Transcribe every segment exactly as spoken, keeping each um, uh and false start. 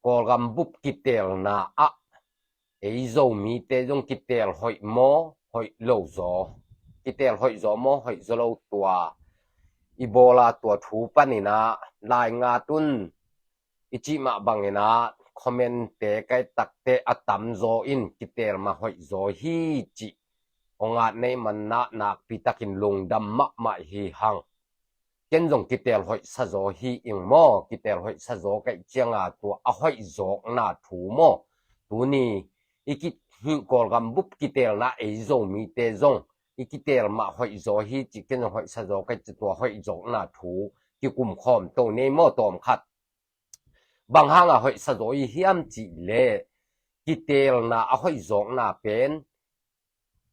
Kawlgam bup kiteelna ah ei Zomite zong kiteel hoih maw, hoih lo zaw? Kiteel hoih zaw maw, hoih zaw lo? Tua i bawl a, tua thu panin ah lai ngat un i cih mah bangin ah comment-te kai takte a tamzaw in kiteel mah hoih zaw hi cih hong at na hih manin ah nakpi takin lungdam mahmah hi hang. Ken zong kiteel hoihsa zaw hi ing maw. Kiteel hoihsa zaw ka hih cianga tua a hoih zawkna thu maw, tuni i ki, hih Kawlgam bup kiteelna ei Zomite zong i kiteel mah hoih zaw hi cih, ken zong hoihsa zaw ka hih ciang tua hoih zawkna thu kikum khawm to ni maw, tawm khat. Bang hanga hoihsa zaw i hiam cih leh, kiteelna a hoih zawkna pen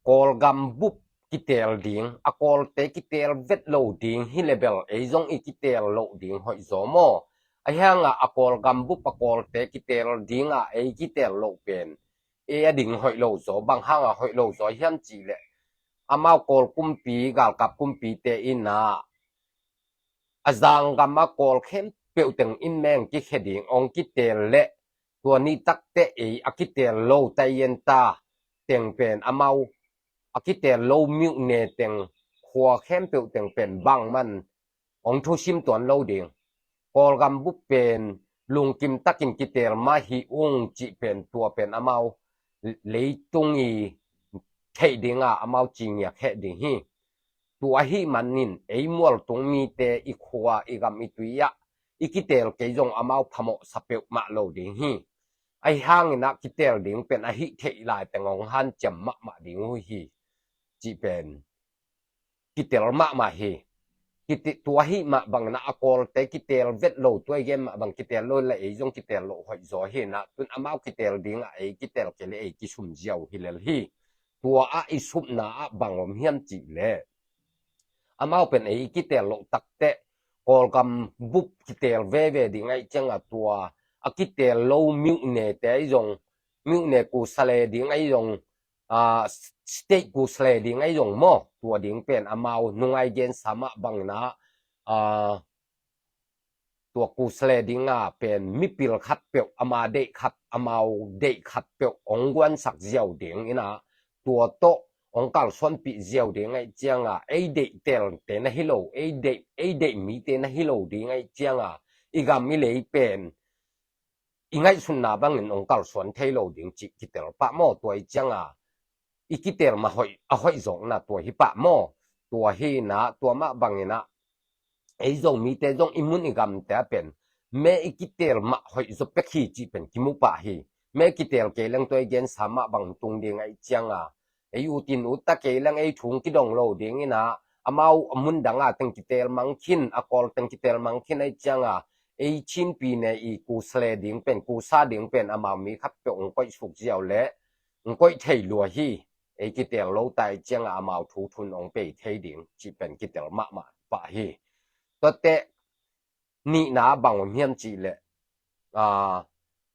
Kawlgam bup kiteel ding, a Kawlte kiteel vet lo ding hi leh bel ei zong i kiteel loh ding hoih zaw maw? Ahi hanga a Kawlgam bup, a Kawlte kiteel dinga ei kiteel loh pen ei a ding hoih lo zaw. Bang hanga hoih lo zaw hiam cih leh, amau Kawl kumpi, galkap kumpite in ah a zanggam a Kawl khempeuh teng in meng kikhia ding hong kiteel leh, tua ni takte ei a kiteel lo taienta teng pen amau a kiteel lo myone teng, khua khempeuh teng pen bangman hong thusim tuan lo ding. Kawlgam bup pen lungkim takin kiteel mah hi ung cih pen, tua pen amau leitung i theih dinga amau cingiak heh ding hi. Tua ahih manin ei mualtung mite i khua, i gam, i tui ah i kiteel kei zong amau phamawhsa peuhmah lo ding hi. Ahi hangin ah kiteel ding pen a hih theih lai teng hong hanciam mahmah ding uh hi cih pen kiteel mahmah hi. Kiti, tua ahih mah bangin ah a Kawlte kiteel vet lo, tua i gen mah bang kiteel lo leh ei zong kiteel loh hoih zaw hi in ah, tun amau kiteel dinga ei kiteel kei leh ei kisum ziau hi lel hi. Tua ah i supna ah bang om hiam cih leh, amau pen ei kiteel loh takteh Kawlgam bup kiteel veve ding ahih cianga tua a kiteel lo myonete ahi zong, myone kusale ding ahi zong, ah, state kusale ding ahi zong maw, tua ding pen amau nungai gensa mah bangin ah, ah, tua kusale dinga pen mipil khatpeuh, ama deih khat, amau deih khatpeuh hong guansak ziau ding in ah, tua tawh hong kalsuanpih ziau ding ahih cianga ei deih teelte na hi lo, ei deih, ei deih mite na hi lo ding ahih cianga i gam i lei pen i ngaihsutna bangin hong kalsuan thei lo ding cih kiteel pah maw. Tua ahih cianga i kiteel mah hoih, a hoih zawkna tua hi pah maw. Tua hi in ah, tua mah bangin ah ei Zomite zong i mun i gamte ah pen me i kiteel mah hoih zaw pek hi cih pen kimu pah hi. Me kiteel kei leng tua i gensa mah bang tung ding ahih cianga ei ut in ut ta kei leng ei thu kidong lo ding in ah, amau a mun danga teng kiteel mang khin, a Kawl teng kiteel mang khin ahih cianga ei Chin pyine i kusale ding pen, kusa ding pen amau mi khatpeuh hong koihsuk ziau leh hong koih thei lua hi. Ei kiteel lo ta ahih cianga amau thu thun hong pei thei ding cih pen kiteel mahmah pah hi. Tuate nihna bang om hiam cih leh, ah,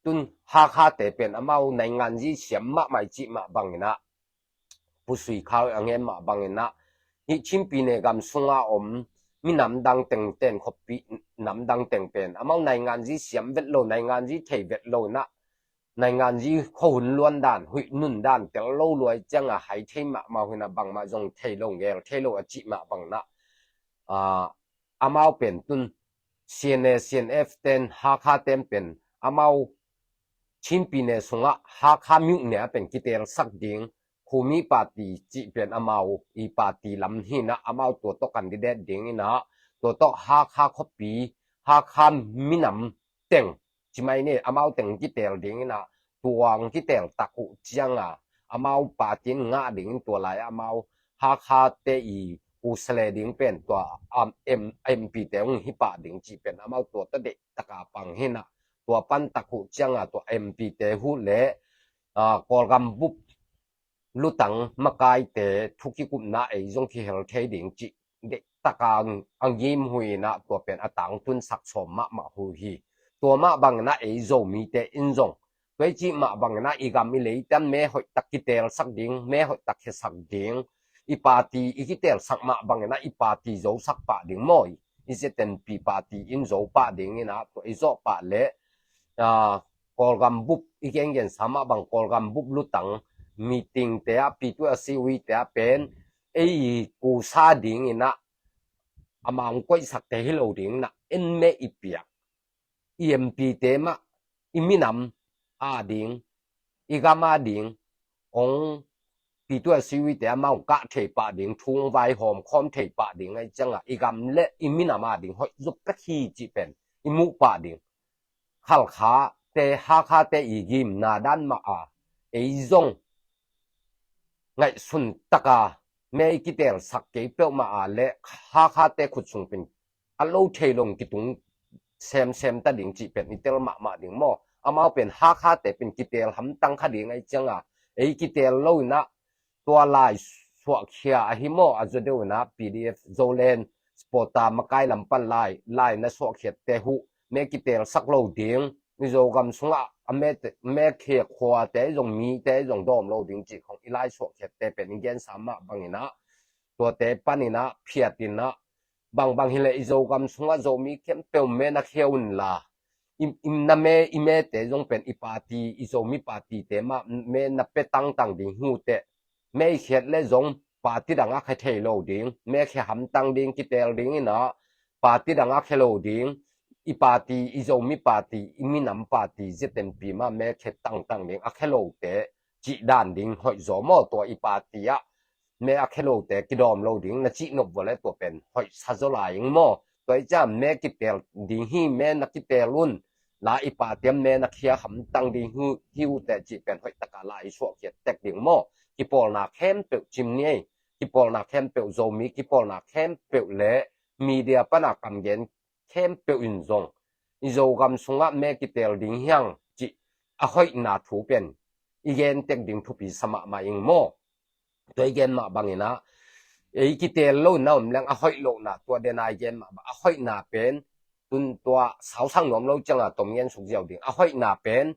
tun Hakhate pen amau nainganzi siam mahmah i cih mah bangin ah, Pu Sui Khau a ngen mah bangin ah, hih Chin pyine gam sunga om minam dang teng, ten khuapi namdang teng pen amau nainganzi siam vet lo, nainganzi thei vet lo in ah, nainganzi khuahun luan dan, huih nun dan tel lo lua ahih cianga hai thei mahmah uh in ah, bangmah zong thei lo, ngel thei lo a cih mah bangin ah, ah, amau pen tun C N A, C N F ten, Hakha ten pen amau Chin pyine sungah Hakha myone ah pen kiteelsak ding, Khumi party cih pen amau i party lam hi in ah, amau tua tawh candidate ding in ah, tua tawh Hakha khuapi, Hakha minam teng, ci mai ni, amau teng kiteel ding in ah, tua kiteel tak uh cianga amau party in ngah ding in, tua lai amau Hakhate i kusale ding pen tua, um, M-, M P te hong hi pah ding cih pen amau tua tawh deih taka pang hi in ah, tua pan tak uh cianga tua M P te uh leh, ah, Kawlgam bup lutang makaite thu kikupna ei zong kihel thei ding cih deih taka a ngim uh in ah, tua pen a tangtunsak sawm mahmah uh hi. Tua mah bangin ah ei Zomite in zong tua i cih mah bangin ah i gam i leite ah me hoih tak kiteelsak ding, me hoih tak khiasak ding, i party i kiteelsak mah bangin ah i party zosak pah ding maw, i Z N P party in zo pah ding in ah, tua i zawh pah leh, ah, Kawlgam bup i gengen sa mah bang Kawlgam bup lutang meeting te ah P two S C U te ah pen ei i kusa dingin ah amau hong koihsakte hi lo dingin ah en meh i piak i M P te mah i minam a ding i gam a ding hong P two S C U te amau kah thei pah ding thu hong vaihawm khawm thei pah ding ahi ciangah i gam le i minam a ding hoih zop pek hi cih pen i muh pah ding. Khalkha te Hakha te i gimna dan mah a ei zong ngaihsun taka mei kitelsak kei peuhmah a le Hakha te khut sung pen a lo thei lo kitung semsem ta ding cih pen i tel mahmah ding maw? Amau pen Hakha te pen kitel hamtang kha ding ahi ciangah ei kitel lo inah tua lai suahkhia ahi maw? A zaw deuh inah P D F Zoland supporter makai lam pan lai lai na suahkhiat te huh me kitelsak lo ding. Mizogam sungah a me khia khuate zong mite zong dawm lo ding cih khong i lai suahkhiat te pen i gensa mah banginah tuate paninah phiatinah bangbang hileh i Zogam sungah Zomi khempeuh me na khia unla i, i na me i mete zong pen i party i Zomi party te mah me na pe tangtang ding hi uh teh. Me i khiat le zong party dang a khia thei lo ding, me khia hamtang ding kitel ding inah party dang a khia lo ding. I party i Zomi party i minam party Z M P mah me khia tangtang ding a khia lo te cih dan ding hoih zaw maw? Tua i party ah me a khia lote kidawm lo ding na cih nop vua le tua pen hoih sa zaw lai ing maw? Tua i ciah me kitel ding hi, me na kitel un la i party ah me na khia hamtang ding hi uh teh cih pen hoih takah la i suahkhiat tek ding maw? Kipawlna khempeuh cim ni ei. Kipawlna khempeuh Zomi kipawlna khempeuh le media pana kamgen khempeuh in zong i Zogam sungah me kitel ding hiang cih a hoihna thu pen i gen tek ding thupi sa mahmah ing maw? Tua i gen mah banginah ei kitel lo na om leng a hoih lohna tua dena i gen mah bang a hoihna pen tun tua sausang nuam lo cianga tom gen suk ziau ding a hoihna pen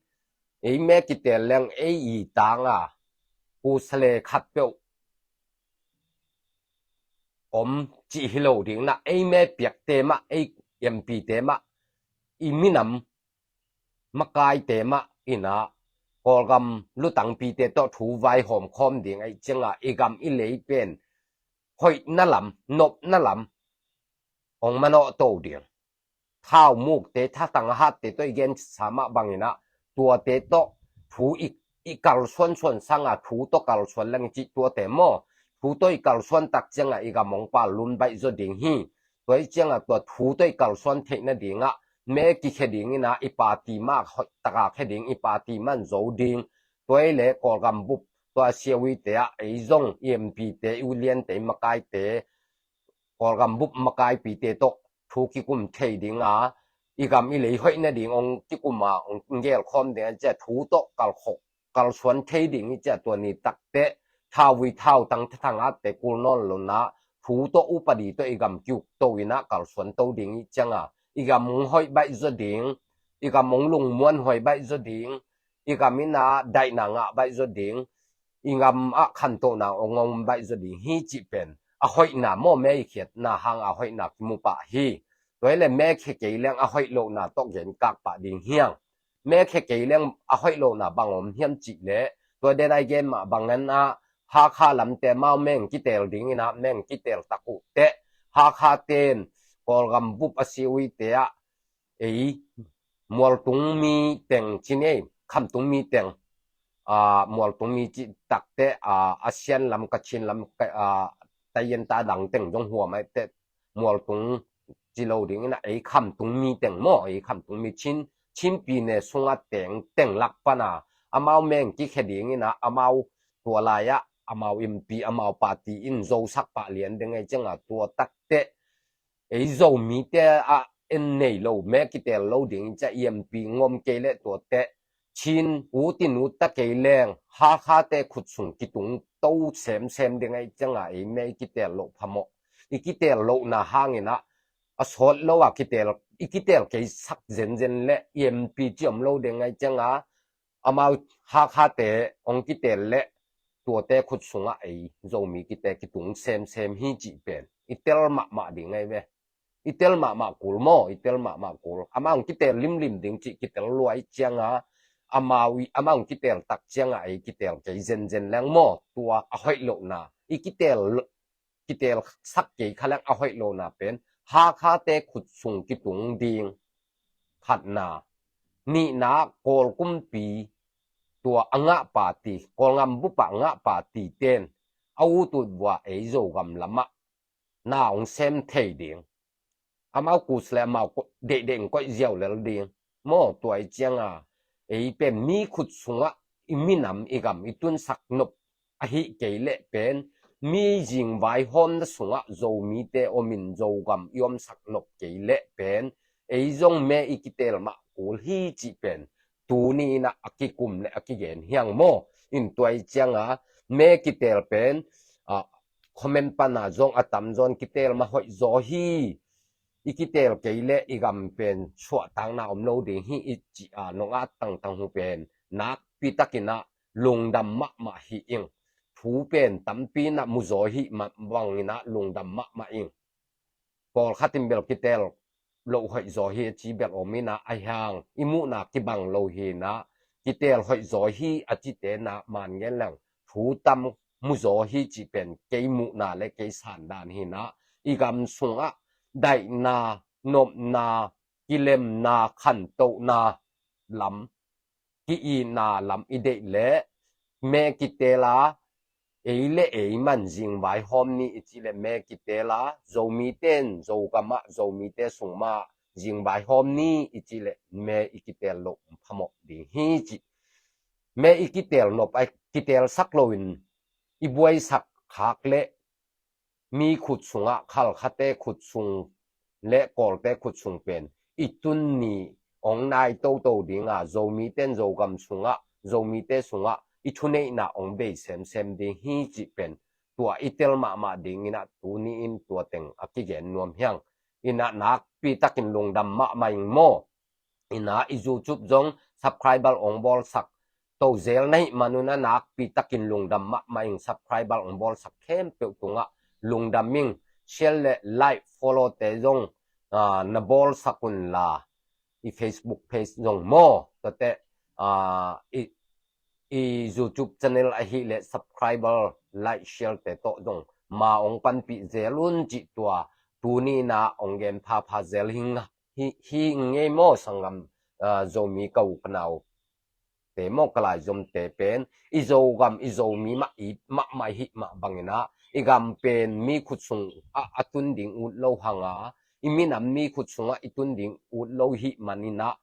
ei me kitel leng ei i tanga kusale khat peuh om cih hi lo ding na ei me piakte mah ei M P te mah i minam makaite mah inah Kawlgam lutangpite tawh thu vaihawm khawm ding ahi cianga i gam i lei pen hoihna lam nopna lam hong manawh to ding. Thau mukte thatang a hatte tawh i gensa mah banginah tuate tawh thu i, i kalsuansuan sanga thu tawh kalsuan leng i cih tuate maw? Thu tawh i kalsuan tak ciangah i gam hong pal lun baih zaw ding hi. Tua i ciangah tua thu tawh i kalsuan theih nadingah me kikhia dinginah i party mah hoih taka khia ding i party man zo ding. Tua i le Kawlgam bup tua siawite ah ei zong i M P te i uliante i makaite Kawlgam bup makaipite tawh thu kikum thei dinga i gam i lei hoih nading hong kikum a hong gelkhawm ding a ciah thu tawh kalkhok kalsuan thei ding i ciah tua ni takteh thauvui thautang thatang atte kul nawn lona thu tawh upadi tawh i gam kiuk to inah kalsuan to ding i cianga i gam hong hoih baih zaw ding. I gam hong lungmuan huai baih zaw ding. I gam inah daihna ngah baih zaw ding. I gam ah khantohna hong om baih zaw ding hi cih pen a hoihna maw me i khiatna hanga hoihna kimu pah hi. Tua i le me khia kei leng a hoih lohna tawh gen kak pah ding hiang. Me khia kei leng a hoih lohna bang om hiam cih le tua dena i gen mah bang ngan ah Hakha lamte mau meng kitel dinginah meng kitel tak uh teh Hakha ten Kawlgam bup a siawite ah ei mualtung mi teng cin ei khamtung mi teng a mualtung mi cih takteh a Asian lam Kachin lam a taiyenta dang teng zong huam ahi teh mualtung ci lo dinginah ei khamtung mi teng maw ei khamtung mi Chin Chin pine sunga teng teng lak pana amau meng kikhia dinginah amau tua lai-ah amau M P amau party in zosak pah lian ding ei cianga tua takteh ei Zomite ah en nei lo me kitel lo ding ciah M P ngom kei le tuateh Chin utin utta kei leng Hakhate khut sung kitung to semsem ding ei cianga ei me i kitel loh phamawh i kitel lohna hanginah a sawt lo a kitel i kitel kei sak zenzen le M P ci om lo ding ei cianga amau Hakhate hong kitel le tuate khut sungah ei Zomi kite kitung semsem hi cih pen i tel mahmah ding ei ve. I tel mahmah kul maw i tel mahmah kul amau hong kitel limlim ding cih kitel luai cianga amau i, amau kitel tak ciangah ei kitel kei zenzen leng maw, tua a hoih lohna, i kitel, kitel sak kei kha leng a hoih lohna pen Hakhate khut sung kitung ding, khatna. Nihna, Kawl kumpi tua a ngah party, Kawlgam bup ah a ngah party ten a ut ut vua ei Zogam lamah na hong sem thei ding. Amau kus le amau ko-, deihdeih hong koih ziau lel ding. Maw, tua i cianga ei pen mi khut sungah i minam i gam i tunsak nop ahi kei leh pen mi zingvai hawmna sungah Zomite om in Zogam i omsak nop kei leh pen ei zong me i kitel mah kul hi cih pen tuni inah a kikum le a kigen hiang maw. In tua i cianga me kitel pen, ah, comment pana zong a tamzaw in kitel mah hoih zaw hi, i kitel kei leh i gam pen suahtakna om lo ding hi i cih a nong at tangtang uh pen nakpi takinah lungdam mahmah hi ing. Thu pen tampi inah mu zaw hi mah bang inah lungdam mahmah ing. Pawlkhat in bel kitel loh hoih zaw hi a ci bel om inah a hiang i muhna kibang lo hi inah kitel hoih zaw hi a cite na man ngen leng thu tam mu zaw hi cih pen kei muhna le kei sandan hi inah i gam sungah daihna, nopna, kilemna, khantohna lam, ki-itna lam i deih leh me kitel a ei le ei man zingvai hawm ni i cih leh me kitel a Zomite in Zogam ah Zomite sung mah zingvai hawm ni i cih leh me i kitel loh phamawh ding hi cih. Me i kitel nop a kitel sak loin i buaisak khak leh mi khut sungah Khalkhate khut sung le Kawlte khut sung pen i tun ni hong nai toto dinga Zomite in Zogam sungah Zomite sungah i thuneihna hong bei semsem ding hi cih pen tua i tel mahmah ding inah tuni in tua teng a kigen nuam hiang. Inah nakpi takin lungdam mahmah ing maw. Inah i YouTube zong subscriber hong bawlsak to zel na hih manun a nakpi takin lungdam mahmah ing. Subscriber hong bawlsak khempeuh tungah lungdam ing. Share le like follow te zong, ah, na bawlsak unla i Facebook page zong maw. Tuate, ah, i, i YouTube channel ahih leh subscriber like share te tawh zong ma hong panpih zel un cih tua tuni inah hong gen phapha zel hi ing. Hi, hi ngei maw sanggam, ah, Zomi ka u ka nau te maw ka laizom te pen i Zogam i Zomi mah i mahmah i hih mah bang inah i gam pen mi khut sung ah a tun ding ut lo hanga i minam mi khut sungah i tun ding ut lo hih man inah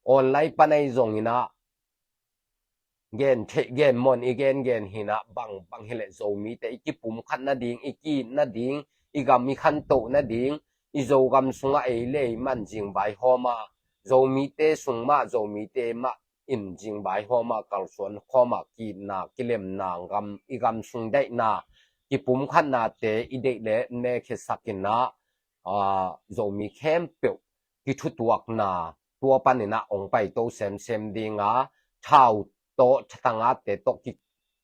online panai zong inah gen theih gen mawn i gengen hi inah bang bang hi leh Zomite i kipumkhat nading i ki-it nading i gam i khantoh nading i Zogam sungah ei le ei man zingvai hawm a Zomite sung mah Zomite mah in zingvai hawm a kalsuan hawm a ki-itna kilemna gam i gam sung daihna kipumkhatnate i deih leh me khiasak inah, ah, Zomi khempeuh kithutuakna tua pan inah hong paito semsem dinga thau tawh thatangate tawh ki,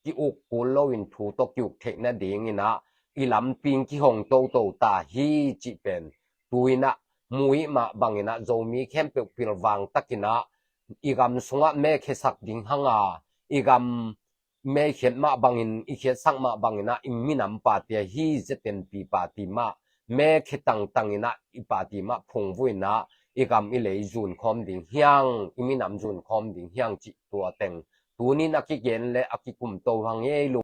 ki-uk kul loin thu tawh ki-uk theih nading inah i lampi in kihong toto ta hi cih pen tu inah mu i mah bang inah Zomi khempeuh pilvang tak inah i gam sungah me khiasak ding hanga i gam me i khiat mah bangin i khiatsak mah bang inah i minam party ahi Z N P party mah me khia tangtang inah i party mah phungvuh inah i gam i lei zun khawm ding hiang i minam zun khawm ding hiang cih tua teng tuni in a kigen le a kikum to hang ei lung